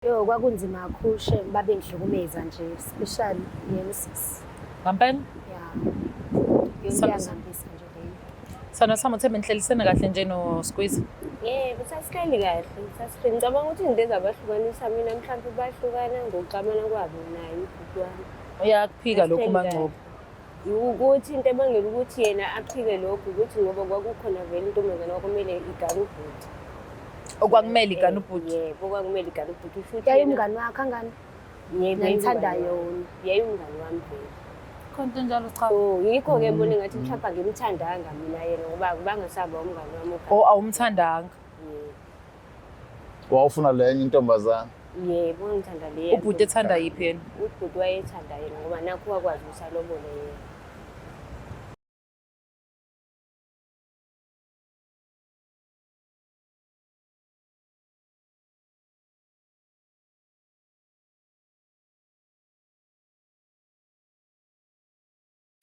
Yo, kwakunzima kakhulu shem, babengihlukumeza nje, especially yena usisi. Ngampela? Ya. Yonke Sami- iyangihambisa nje leyo. Sona sami uthe benihlelisene kahle nje no Squeeze. Yebo, sasihleli kahle, sasihleli. Ngicabanga ukuthi izinto ezabahlukanisa mina mhlawumbe bahlukana ngokuxabana kwabo naye ubhuti wami. Uyakuphika lokhu Sasihleli uMangcobo. kahle. Ukuthi into ebangela ukuthi yena aphike lokhu ukuthi ngoba kwakukhona vele intombazane kwakumele igane ubhuti. Okwakumele igane ubhuti. Yebo, kwakumele igane ubhuti. Futhi Yayi yena- umngani wakhe angani? Yebo, Nangithanda yayingumngani yona. wami. Yayingumngani wami vele. Khona into enjalo cha. So yikho-ke bona engathi mhlawumbe angimthandanga mina yena ngoba bangasaba umngani wami ogane. O awumthandanga. Yebo. Wawufuna lenye intombazane. Yebo, ngithanda leya. Ubhuti ethanda yiphi yena? Ubhuti wayethanda yena ngoba nakho wakwazi ukuthi alobole yena.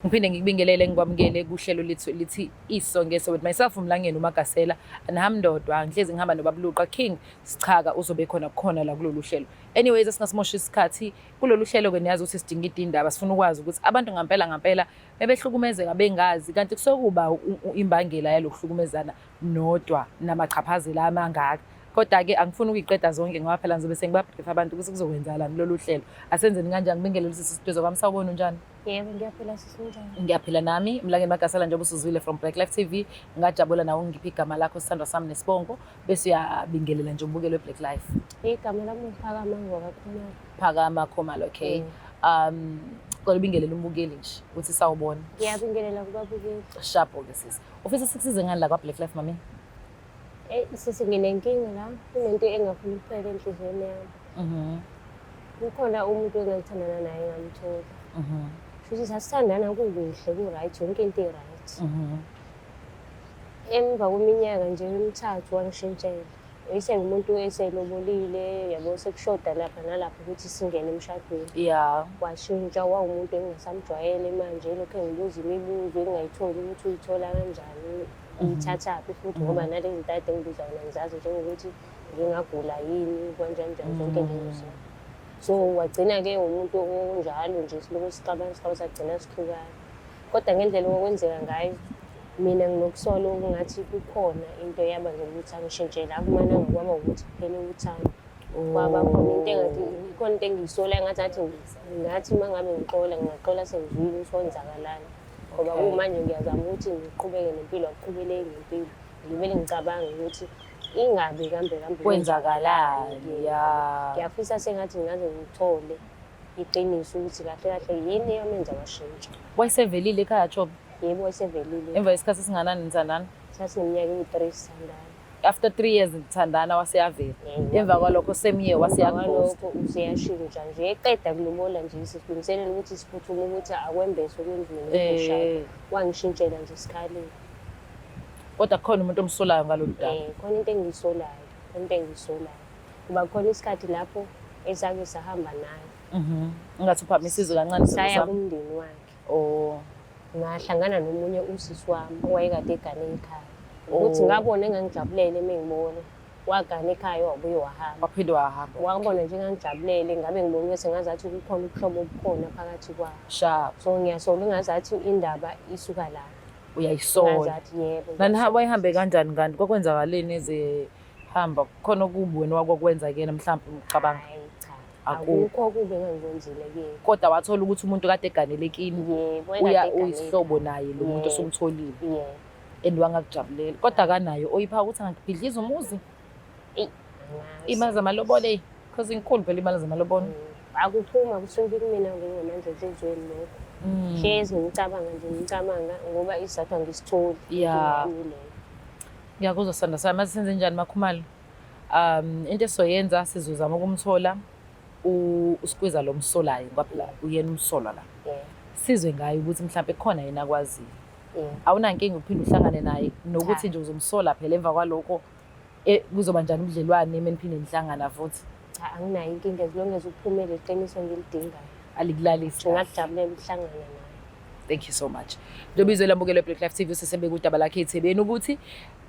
Ngiphinde ngikubingelele ngikwamukele kuhlelo lethu lithi Iso Ngeso with myself uMlangeni uMagasela, andihambi ndodwa, ngihlezi ngihamba noBabuluqa King Sichaka uzobe khona khona la kulolu hlelo. Anyways, asingasimosha isikhathi kulolu hlelo ke, niyazi ukuthi sidinga indaba, sifuna ukwazi ukuthi abantu ngampela ngampela bebehlukumezeka bengazi, kanti kusokuba imbangela yalokuhlukumezana nodwa namachaphazela amangaka. Kodwa-ke angifuni ukuyiqeda zonke ngoba phela ngizobe sengibabrief abantu ukuthi kuzokwenzakalani kulolu hlelo. Asenzeni kanjani? Ngibingelele usisi Siduze kwami, sawubona, unjani? Yebo, ngiyaphila sisi, unjani? Ngiyaphila nami, Mlangeni Magasela, njengoba usuzwile from Black Life TV. Ngajabula nawe ungiphe igama lakho sithandwa sami nesibongo, bese uyabingelela nje umbukelo we-Black Life. Igama lami uPhakama ngwakaKhumalo. Phakama Khumalo, okay. Cela ubingelele umbukeli nje uthi sawubona. Ngiyabingelela kubabukeli. Sharp-ke sisi. Ufisa sikusize ngani la kwa-Black Life, mami? Eh sisi, nginenkinga la, kunento engafuni ukuphela enhliziyweni yami. Kukhona umuntu engangithandana naye ngamthola. Futhi sasithandana kukuhle, ku-right, yonke into i-right. Emva kweminyaka nje emithathu wangishintshela. Esengumuntu eselobolile, yabo, sekushoda lapha nalapha ukuthi singene emshadweni. Washintsha wawumuntu engingasamjwayele manje, elokhu engibuza imibuzo engingayitholi ukuthi uyithola kanjani, uyithathaphi futhi, ngoba nalezi zinto ade ngibuza yona ngizazi, njengokuthi ngingagula yini, kanjani njani, zonke lezo zinto. So wagcina-ke umuntu onjalo nje, silokhu sixabana sixabana, sagcina sihlukana. Kodwa ngendlela okwenzeka ngayo, mina nginokusola okungathi kukhona into eyabangela ukuthi angishintshele. Akumananga kwaba ukuthi kuphele uthando. Kwaba khona into engathi ikhona into engiyisolayo, ngathi ngathi uma ngabe ngixola, ngingaxola sengizwile ukuthi kwenzakalani. Ngoba kumanje ngiyazama ukuthi ngiqhubeke nempilo, akuqhubeleki ngempilo. Ngivele ngicabange ukuthi ingabe kambe kambe kwenzakalani, ya. Ngiyafisa sengathi ngingaze ngithole iqiniso ukuthi kahle kahle yini eyamenza washintsha. Wayesevelile ekhaya, Chobe? Yebo, wayesevelile. Emva kwesikhathi esinganani nithandana? Sasineminyaka ewu-3 sithandana. After 3 years nithandana waseyavela. Yebo. Emva kwalokho same year waseyakughost. Kwalokho useyashintsha nje, eqeda kulobola nje, sisilungiselela ukuthi siphuthume ukuthi akwembese okwendlini kuzoshada. Wangishintshela nje esikhaleni. Kodwa kukhona umuntu omsolayo ngalolu daba? Eh, khona into engiyisolayo, khona into engiyisolayo. Kuba khona isikhathi lapho esake sahamba naye. Ungathi uphamisizwe kancane Saya sami. kumndeni wakhe. Oh. Ngahlangana nomunye usisi wami owayekade egane ekhaya. Ukuthi Oh. ngabona engangijabulele uma ngibona. Wagana ekhaya wabuye wahamba. Waphinde wahamba. Wabona nje engangijabulele, ngabe ngibona ukuthi ngazathi kukhona ubuhlobo obukhona phakathi kwabo. Sharp. So ngiyasola engazathi indaba isuka lapho. Uyayisola. Ngazathi yebo. Nani wayihambe kanjani kanti? Kwakwenzakaleni eze hamba? Kukhona okubi wena wakwakwenza kuyena mhlawumbe ucabanga? Hayi cha. Akukho. Akukho okubi engangikwenzile kuyena. Kodwa wathola ukuthi umuntu kade eganele kini. Yebo, Uya ekade eganele. uyisihlobo naye lo muntu Yebo. osumtholile. Yebo. And wangakujabulela. Kodwa akanayo oyipha ukuthi angakubhidliza umuzi. Eyi, angazi. Imali zamalobolo eyi, because inkulu phela imali zamalobolo. Akuphuma kusuke kumina njengamanje enhliziyweni lokho. Hlezi ngicabanga nje, ngicabanga ngoba isizathu angisitholi. Ya. Inkinga yami leyo. Ngiyakuzwa sithando sami. Mase senze njani Makhumalo? Into esizoyenza, sizozama ukumthola uSqueezer lo msolayo, ngoba phela uyena umsolwa la. Sizwe ngaye ukuthi mhlawumbe kukhona yena akwaziyo. Awunankinga ukuphinde uhlangane naye nokuthi Cha. nje uzomsola phela emva kwalokho, kuzoba njani ubudlelwane uma niphinde nihlangana futhi? Cha, anginayo inkinga as long as uphumele iqiniso engilidingayo. Alikulalisi kahle. Ngingakujabulela ukuhlangana naye. Thank you so much. Njengoba izwe lamukele Black Life TV, sesebeka udaba lakhe ethebeni ukuthi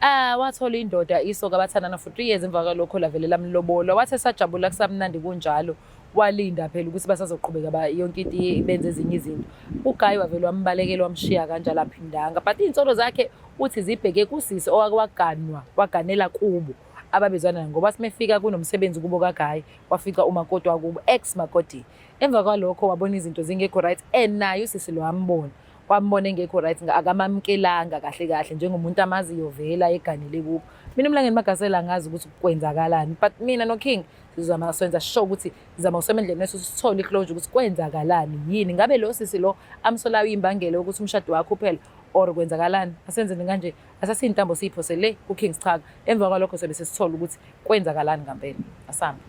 ah wathola indoda isoka, bathandana for 3 years. Emva kwalokho lavele lamlobola, wathi esajabula kusamnandi kunjalo, walinda phela ukuthi basazoqhubeka yonke into benze ezinye izinto. Ugayi wavele wambalekela, wamshiya kanjalo, aphindanga. But iy'nsolo zakhe uthi zibheke kusisi owake waganwa, waganela kubo ababezwana, ngoba simefika kunomsebenzi kubo kagayi, wafica umakoti wakubo, ex makoti. Emva kwalokho wabona izinto zingekho right, and naye usisi lo wambona, wambona engekho right, akamamkelanga kahle kahle njengomuntu amaziyo vela eganele kubo. Mina uMlangeni Magasela angazi ukuthi kwenzakalani, but mina no-King sizama senza sure ukuthi sizama usema endleleni wethu sithole i-closure ukuthi kwenzakalani, yini ngabe lo sisi lo amsolayo imbangela yokuthi umshado wakho uphela or kwenzakalani. Asenzeni kanje, asasiyintambo siyiphose le ku-King Schaka. Emva kwalokho sobe sesithola ukuthi kwenzakalani ngampela. Asambe.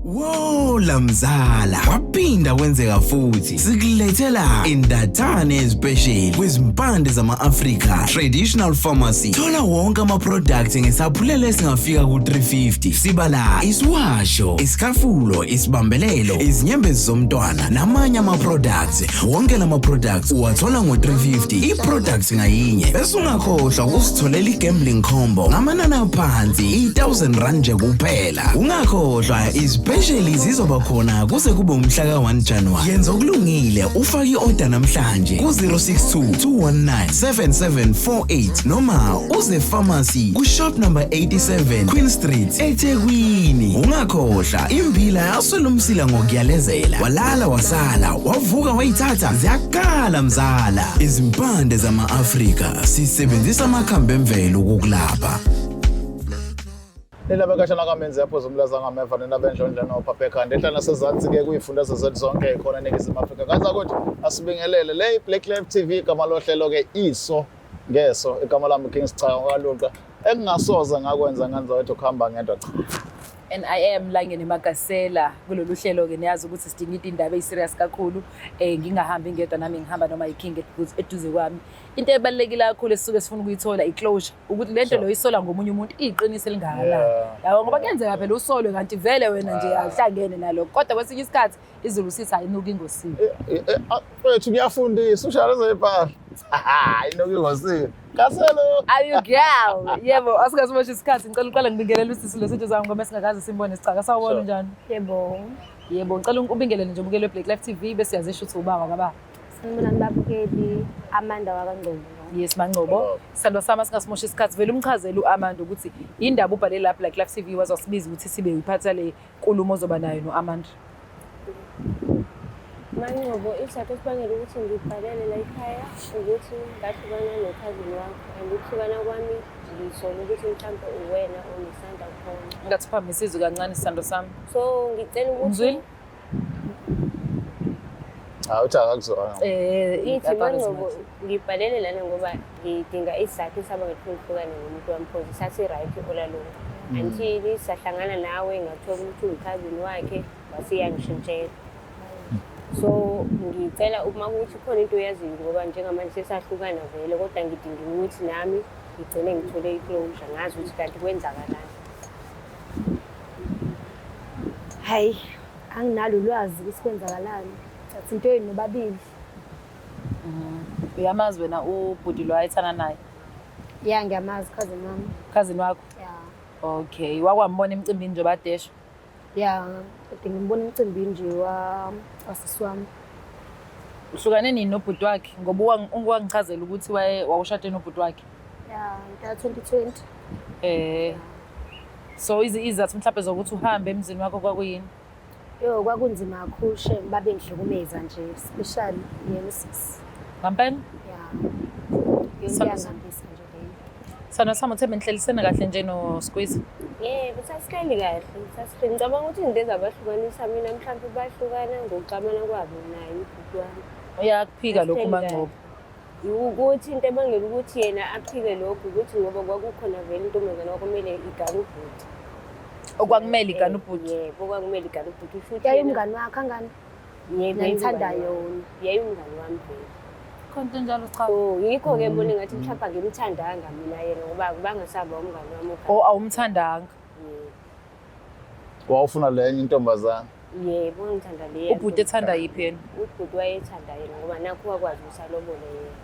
Wola mzala, kwaphinda kwenzeka futhi. Sikulethela indathane especial kwizimpande zama-Afrika Traditional Pharmacy. Thola wonke ama-products ngesaphulelo esingafika ku-350. Sibala isiwasho, isikhafulo, isibambelelo, izinyembezi zomntwana namanye ama-products. Wonke lama-products uwathola ngo-350 i-products ngayinye. Bese ungakhohlwa ukusitholela i-gambling combo ngamanani aphansi, i-1000 rand nje kuphela. Ungakhohlwa, izipesheli zizoba khona kuze kube umhla ka-1 January. Yenza okulungile, ufake i-order namhlanje ku-062 219 7748 noma uze pharmacy ku-shop number 87 Queen Street, eThekwini. Ungakhohlwa, imbila yaswela umsila ngokuyalezela, walala wasala, wavuka wayithatha, ziyakhala mzala. Izimpande zama-Afrika, sisebenzisa amakhambi emvelo ukukulapha. Nina bekashana kamenzi yaphuza umlaza ngameva, nina bendlondla nophapha ekhanda ehla nasezansi-ke kuyifundazwe zethu zonke khona eNingizimu Afrika. Kanza ukuthi asibingelele le Black Life TV, igama lohlelo-ke Iso Ngeso, igama lami King Sichaka kwaLuqa. Engingasoze ngakwenza ngenza wethu kuhamba ngedwa, cha. And I am Langeni Magasela kulolu hlelo-ke. Niyazi ukuthi sidinga indaba eyi-serious kakhulu. Ngingahambi ngedwa nami, ngihamba noma i-king eduze kwami. Into ebalulekile kakhulu esisuke sifuna ukuyithola i-closure, ukuthi le nto leyo isola ngomunye umuntu iyiqiniso elingakanani. Yabo, ngoba kuyenzeka phela usolwe kanti vele wena nje awuhlangene nalokho, kodwa kwesinye isikhathi izulu sithi ayinuki ingosini. Mfethu, kuyafundisa ushaya lezo y'mpahla. Inuka ingosini. Kaselo. Are you girl? Yebo, asingasimosha isikhathi. Ngicela uqale ngibingelele usisi lo sethu zami ngoba singakaze simbone sicaka. Sawubona. Njani? Yebo. Yebo, ngicela ubingelele nje ubukele Black Life TV bese uyazisho ukuthi ubawa kababa. Sanibonani babukeli, Amanda wakaNgcobo. Yes, Mangcobo. Hello. Sithandwa sami, singasimosha isikhathi. Vele umchazele u-Amanda ukuthi indaba ubhale la Black Life TV wazosibiza ukuthi sibe uyiphatha le nkulumo ozoba nayo no-Amanda. Mangcobo, isizathu esibangela ukuthi ngibhalele la ekhaya ukuthi ngahlukana nokhazini wakho, and ukuhlukana kwami ngisola ukuthi mhlawumpe uwena onesandla khona. Ngathi phambi isizwe kancane, sithando sami. So ngicela ukuthi Umzwile? Hayi, uthi akakuzwanga. Ngithi I thought as Mangcobo, much. ngibhalele lana ngoba ngidinga isizathu esabangela ukuthi ngihlukane nomuntu wami, cause sasi-right all along until sahlangana nawe, ngathola ukuthi uyikhazini wakhe, waseyangishintshela. So ngicela uma kuthi khona into oyaziyo, ngoba njengamanje sesahlukana vele, kodwa ngidinga ukuthi nami ngigcine ngithole i-closure, ngazi ukuthi kanti kwenzakalani. Hayi, anginalo ulwazi ukuthi kwenzakalani. Thatha into yenu nobabili. Uyamazi wena ubhuti lo ayethana naye? Ya, ngiyamazi, cousin wami. Cousin wakho? Ya. Okay, wakwambona emcimbini nje badesha? Ya, kade ngimbona emcimbini nje wa wasisi wami. Uhlukane nini nobhuti wakhe? Ngoba wangichazela ukuthi wawushade nobhuti wakhe. Ya, ngaka 2020. So izathu mhlawumbe zokuthi uhambe emzini wakho kwakuyini? Yo, kwakunzima kakhulu shem, babengihlukumeza nje, especially yena usisi. Ngampela? Ya. Yonke iyangihambisa nje leyo. Sithando sami, uthe benihlelisene kahle nje no-Squeeze? Yebo, sasihleli kahle. Sasihleli. Ngicabanga ukuthi izinto ezabahlukanisa mina mhlawumbe bahlukana ngokuxabana kwabo naye ubhuti wami. Uyakuphika lokhu Sasihleli Mangcobo? kahle. Ukuthi into ebangela ukuthi yena aphike lokhu ukuthi ngoba kwakukhona vele intombazane kwakumele igane ubhuti. Okwakumele igane ubhuti? Yebo, kwakumele igane ubhuti. Usho ukuthi Yayi yena- umngani wakhe angani? Yebo, Nangithanda yayingumngani wami. yona. Yayingumngani wami vele. Khona into enjalo cha? So yikho-ke bona ngathi mhlawumbe angimthandanga mina yena ngoba bangasaba umngani wami. O, awumthandanga? Yebo. Wawufuna lenye intombazane. Yebo, ngithanda leya. Ubhuti ethanda yiphi yena? Ubhuti wayethanda yena ngoba nakho wakwazi ukuthi alobole yena.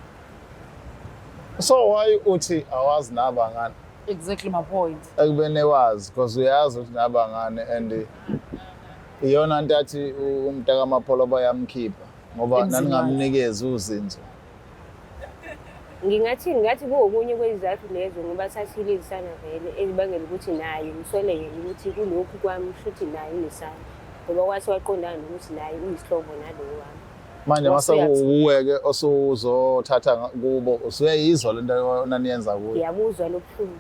So why uthi awazi nabangani? Exactly my point. Ekubeni wazi because uyazi ukuthi nabangani and iyona nto athi umntaka bayamkhipha ngoba Emzini wakhe. naningamnikezi uzinzo. Ngingathini, ngathi kuwokunye kwezizathu lezo ngoba sasilisana vele ezibangela ukuthi naye ngisole yena ukuthi kulokhu kwami shuthi naye unesandla ngoba kwase waqondana nokuthi naye uyisihlobo nalowo wami. Manje mase Wasuyathi. kuwuwe-ke osuzothatha kubo usuyayizwa le nto onaniyenza kuyo. Ngiyabuzwa lobuhlungu.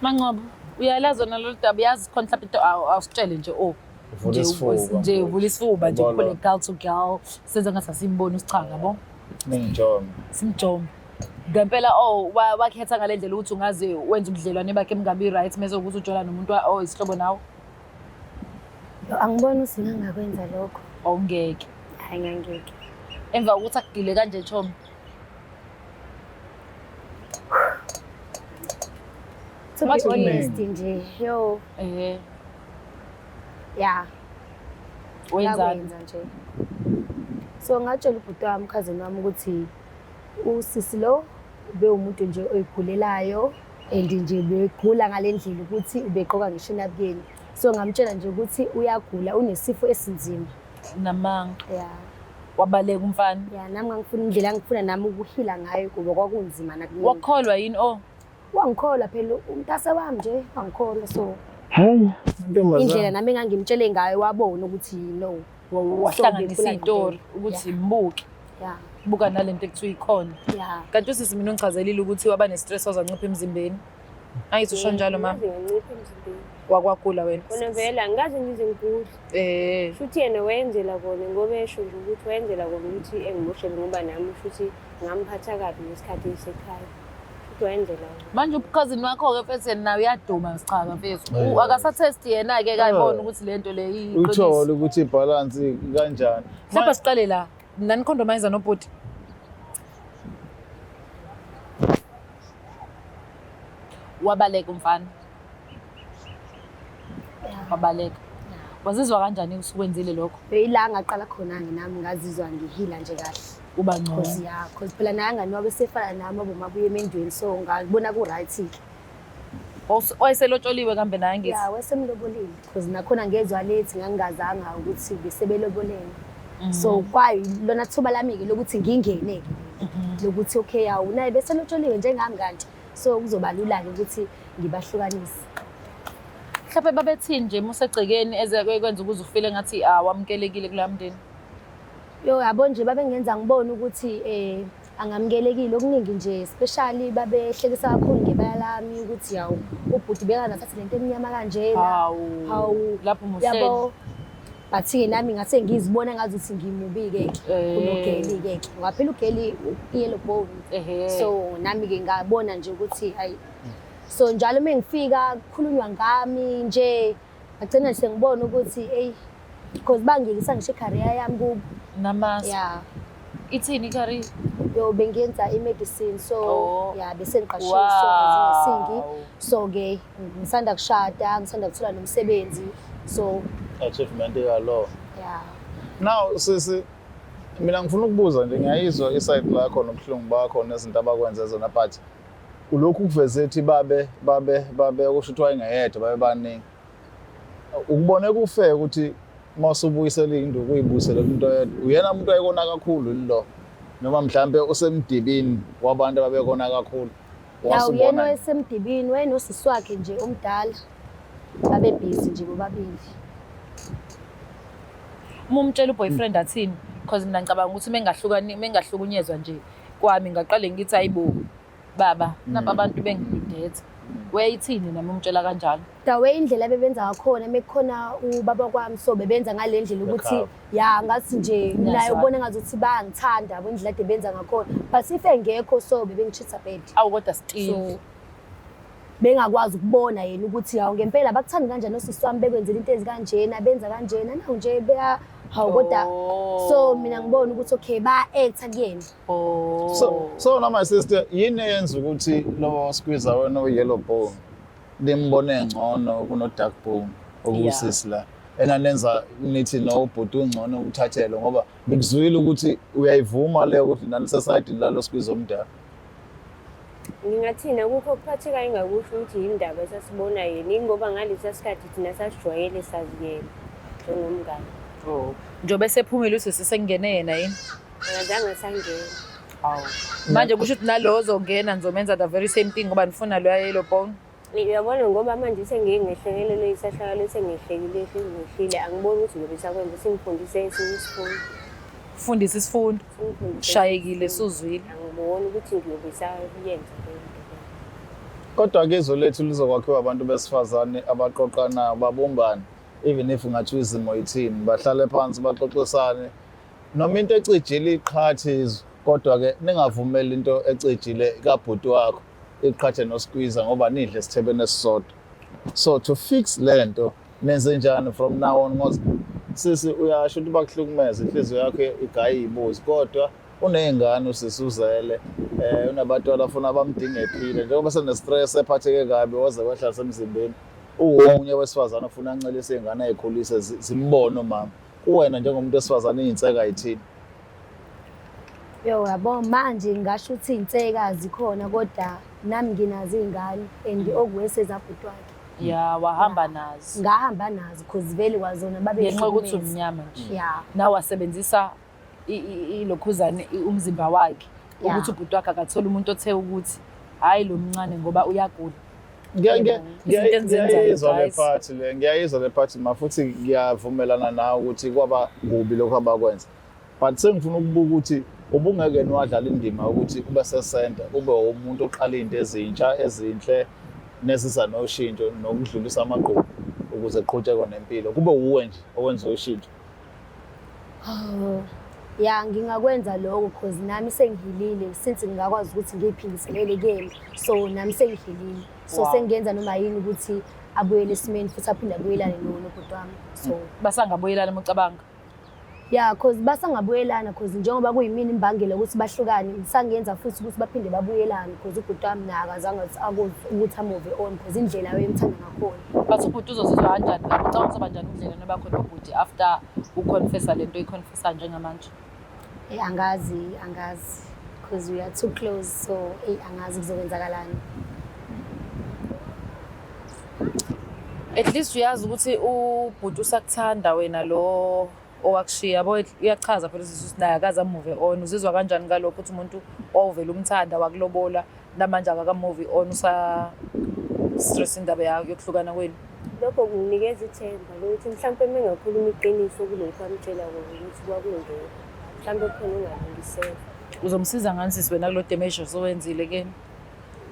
Manqobo, uyalazi nalolu daba, uyazi khona mhlawumbe into awusitshele nje oh. Uvula Nje isifuba, nje uvula isifuba nje Yabona. kuphole girl to girl, senze ngathi asimboni usichaka yabo. Ningijome. Simjome. Ngempela oh wakhetha ngale ndlela ukuthi ungaze wenze ubudlelwane bakhe bungabi right mase ukuthi ujola nomuntu oh isihlobo nawe. Yo, angiboni ukuthi ngingakwenza lokho. Awungeke. Hayi ngangeke. Emva kokuthi akugile kanje chomi. To be What do you honest nje, yo, yeah. Wenzani? Ngakwenza nje. So ngatshela ubhuti wami, cousin wami ukuthi usisi lo ube umuntu nje oyigulelayo and nje begula ngale ndlela ukuthi ubegqoka ngisho inabukeni. So ngamtshela nje ukuthi uyagula, unesifo esinzima. Namanga. Yeah. Wabaleka umfana. Yeah, nami ngangifuna indlela engifuna nami ukuhila ngayo kuba kwakunzima nakumina. Wakholwa yini oh? Wangikholwa phela umntase wami nje, wangikholwa so Hayi, indlela intombazane. nami engangimtshele ngayo wabona ukuthi no. Wahlanganisa So, iy'tori ukuthi mbuke. Yeah. Buka nalento ekuthiwa ikhona. Yeah. Kanti usisi mina ungichazelile ukuthi waba ne-stress wazancipha emzimbeni. Angithi usho njalo mama. Ngaze ngancipha emzimbeni. Wakwagula wena. Kona vele angikaze ngize ngigule. Shuthi yena wayenzela kona ngoba esho nje ukuthi wayenzela kona ukuthi engimoshele ngoba nami shuthi ngamphatha kabi ngesikhathi ngisekhaya. Shuthi wayenzela kona. Manje ubukhazini wakho-ke mfethu yena naye uyaduma sichaka mfethu. Akasathesti yena-ke kayibona ukuthi le nto le iyiqiniso. Uthole ukuthi ibhalansi kanjani. Mhlawumbe siqale la. Nanikhondomayiza nobhuti. Wabaleka umfana. Wabaleka. Wazizwa kanjani usukwenzile lokho? Beyila ngaqala khona-ke nami ngazizwa ngihila nje kahle. Uba ngcono. Cause yeah, cause phela naye angani wabe sefana nami abomabuye emendweni so ngabona ku-right-ke. Wayeselotsholiwe kambe naye ngithi? Yeah, wayesemlobolile cause nakhona ngezwa lethi ngangingazanga ukuthi besebelobolene. So kwayi lona thuba lami-ke lokuthi ngingene-ke lokuthi okay awu naye beselotsholiwe njengami kanti so kuzoba lula-ke ukuthi ngibahlukanise. Mhlawumbe babethini nje musegcekeni eze kwenza ukuze ufile ngathi awamukelekile kuloya mndeni? Yo yabo nje babengenza ngibone ukuthi angamukelekile okuningi nje especially babehlekisa kakhulu ngebala lami ukuthi yawu ubhuti bekangathathi lento emnyama kanjena. Hawu. Hawu. Lapho muhleli. Yabo. But-ke nami ngase ngizibona ngazuthi ngimubi-ke kunogeli-ke ke. Ngoba phela ugeli i-yellow bone. So nami-ke ngabona nje ukuthi ayi. So njalo uma ngifika kukhulunywa ngami nje ngagcina nje sengibona ukuthi eyi because bangiyekisa ngisho i-career yami kubo. Namasi. Yeah. Ithini i-career? Yo bengiyenza i-medicine so Oh. yeah bese ngiqashiwe so as nursing. So ke ngisanda kushada, ngisanda kuthola nomsebenzi. So Achievement yalo. yeah. Now sisi mina ngifuna ukubuza nje ngiyayizwa iside lakho nobuhlungu bakho nezinto abakwenze zona but ulokhu kuveze ethi babe babe babe kusho ukuthi wayengeyedwa babe baningi. Ukubone kufe ukuthi mawusubuyisela induku uyibuyisele kumuntu oyedwa uyena umuntu oyekona kakhulu lo noma mhlambe usemdibini wabantu ababekona kakhulu. Ya uyena Wasubona owayesemdibini wayenosisi wakhe nje omdala. Babe busy nje bobabili. Uma umtshela uboyfriend athini? Because mina ngicabanga ukuthi mengahlukani mengahlukunyezwa nje kwami ngaqale ngithi ayibo baba napa abantu bengidetha. Wayithini nami umtshela kanjalo? The way indlela bebenza ngakhona mekukhona ubaba kwami so bebenza ngale ndlela ukuthi Bekhava. ya ngathi nje naye Ngiyazwana. ubona ngazuthi bayangithanda yabo indlela ade benza ngakhona but if engekho so bebengitreat bad. Awu kodwa still. So bengakwazi ukubona yena ukuthi hawu ngempela bakuthanda kanjani osisi wami bekwenzela into ezikanjena benza kanjena nawu nje beya hawu kodwa so mina ngibona ukuthi okay ba-acta kuyena. Oh. So na my sister yini eyenza ukuthi lo squeezer wena o yellow bone nimbone ngcono kuno-dark bone okuwusisi la enanenza nithi no ubhuti ungcono uthathelo, ngoba ngikuzwile ukuthi uyayivuma leyo ukuthi nanisesayidini lalo Squeeze omdala. Ngingathini, akukho okuphathekayo engakusho ukuthi yindaba esasibona yena, ingoba ngalesiya sikhathi thina sasijwayele sazi yena njengomngane. Oh. Njengoba esephumile usisi sekungene yena yini? Akazange asangena. Hawu. Manje kusho ukuthi nalo ozongena nizomenza the very same thing ngoba nifuna loya yellow bone. Uyabona, ngoba manje sengike ngehlekelelwe isehlakalo esengehlekile ngehlile, angiboni ukuthi ngiyobe sakwenza. Singifundise esinye isifundo. Fundisa isifundo. Singifundise Shayekile isifundo. suzwile. Angiboni ukuthi ngiyobe sayenza leyo nto leyo. Kodwa-ke izwe lethu lizokwakhiwa abantu besifazane abaqoqanayo, babumbane, even if ngathiwa izimo yithini, bahlale phansi baxoxisane. Noma into ecijile iqhathe izwe, kodwa-ke ningavumeli into ecijile kabhuti wakho iqhathe noSqueezer ngoba nidle esithebeni esisodwa. So to fix le nto nenze njani from now on? Ngoba sisi uyasho ukuthi bakuhlukumeza, inhliziyo yakho igaye ibuzi, kodwa uney'ngane usisi uzele, unabantwana afuna bamdinge ephile, njengoba sene-stress ephatheke kabi waze wehla semzimbeni. Uwomunye wesifazane ofuna ancelise iy'ngane ay'khulise zimbone umama. Kuwena njengomuntu wesifazane iy'nseka yithini? Yo, yabo, manje ngingasho ukuthi iy'nseka zikhona, kodwa nami nginazo iy'ngane and okuwese zabhuti wakhe. Ya, wahamba nazo. Ngahamba nazo cause vele kwazona Ngenxa yokuthi babehlukumeza. umnyama nje. Ya. Nawe wasebenzisa ilokhuzane umzimba wakhe ukuthi ubhuti wakhe akathole umuntu othe ukuthi hhayi lo mncane ngoba uyagula. Izinto enizenzayo, Ngiyayizwa le guys. part le, ngiyayizwa le part ma, futhi ngiyavumelana nawe ukuthi kwaba kubi lokho abakwenza. But sengifuna ukubuka ukuthi ubungeke niwadlala indima ukuthi ube sesenta, ube umuntu oqala izinto ezintsha ezinhle neziza noshintsho nokudlulisa amagqubu ukuze kuqhutshekwe nempilo, kube wuwe nje owenza ushintsho. Oh, ya, ngingakwenza lokho cause nami sengihilile since ngingakwazi ukuthi ngiyiphindiselele kuyena, so nami sengihilile, so sengiyenza noma yini ukuthi abuyele esimeni futhi aphinde abuyelane nobhuti wami, so Basangabuyelana uma ucabanga? Ya, cause basangabuyelana, cause njengoba kuyimina imbangela ukuthi bahlukane, ngisangenza futhi ukuthi baphinde babuyelane, cause ubhuti wami naye akazange akwazi ukuthi a-move on cause indlela wayemthanda ngakhona. But ubhuti uzozizwa kanjani? Ucabanga kuzoba njani ubudlelwane bakho nobhuti after uconfessa lento oyiconfessa njengamanje? Angazi, angazi, cause we are too close, so angazi kuzokwenzakalani. At least uyazi ukuthi ubhuti usakuthanda wena lo owakushiya, yabo, uyachaza phela usisi ukuthi naye akaze a-move on. Uzizwa kanjani ngalokho ukuthi umuntu owawuvele umthanda wakulobola namanje akaka-move on, usa stress indaba yokuhlukana kwenu? Lokho kunginikeza ithemba lokuthi mhlawumpe uma engakhuluma iqiniso kulokhu amtshela kona ukuthi kwakungekho, mhlawumpe khona ungalungiseka. Uzomsiza ngani sisi wena kulo damage osowenzile keni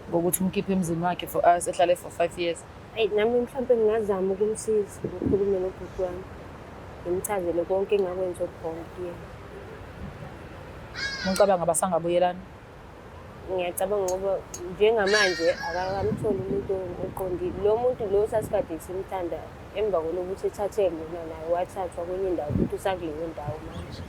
ngokuthi umkhiphe emzini wakhe for us ehlale for 5 years? Eyi, nami mhlawumpe ngingazama ukumsiza, ngikhulume nobhuti wami, ngimchazele konke engakwenza okuwrong kuyena. Ngicabanga basangabuyelana. Ngiyacabanga ngoba njengamanje akakamtholi umuntu oqondile. Lo muntu lo sasikade simthanda emva kokuthi ethathe lona naye wathathwa kwenye indawo, futhi usakuleyo ndawo manje.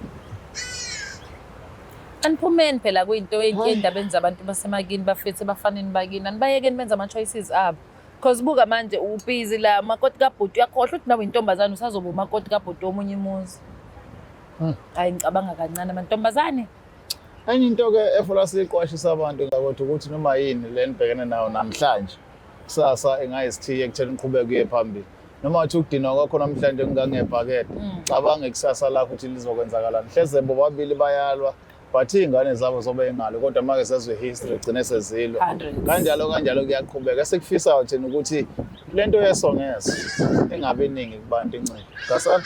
Aniphumeni phela kwinto ey'ndabeni zabantu basemakini, bafethu ebafaneni bakini, anibayekeni benze ama-choices abo. Cause buka manje ubhizi la makoti kabhuti, uyakhohlwa ukuthi nawe intombazane usazoba umakoti kabhuti womunye umuzi. Hayi, ngicabanga kancane amantombazane. Enye into-ke efola siyiqwashisa abantu ngakwethu ukuthi noma yini le nibhekene nayo namhlanje, kusasa ingayisithiye ekutheni uqhubeke uye phambili. Noma wathi ukudinwa kwakho namhlanje kungangebhakede, cabanga ikusasa lakho ukuthi lizokwenzakalani. Hleze bobabili bayalwa, but iy'ngane zabo zobe ingalo, kodwa make sezwe history gcine sezilwa. Hundreds. Kanjalo kanjalo kuyaqhubeka. Esikufisayo thina ukuthi le nto yeso ngeso ingabi iningi kubantu, inciphe. Gasana?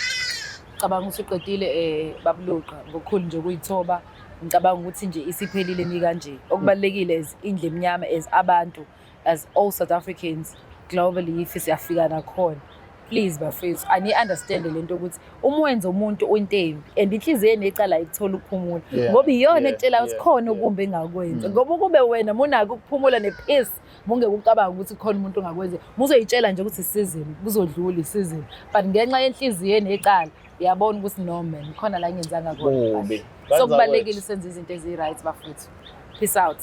Cabanga ukuthi uqedile babuluqa ngokukhulu nje ukuyithoba. Ngicabanga ukuthi nje isiphelile ni kanje. Okubalulekile is indlu emnyama as abantu, as all South Africans globally, if siyafika nakhona. Please bafethu, ani understand lento ukuthi uma wenza umuntu uyintembi and inhliziyo enecala ayikuthola ukuphumula, ngoba iyona ekutshela ukuthi khona okumbi engakwenza. Ngoba ukube wena munako ukuphumula ne-peace, mungeke ucabanga ukuthi khona umuntu ongakwenza. Muzoyitshela nje ukuthi isizini kuzodlula isizini, but ngenxa yenhliziyo enecala uyabona ukuthi no man, khona la ngenzanga khona. Kubi. So kubalulekile senze izinto ezi-right bafethu. Peace out.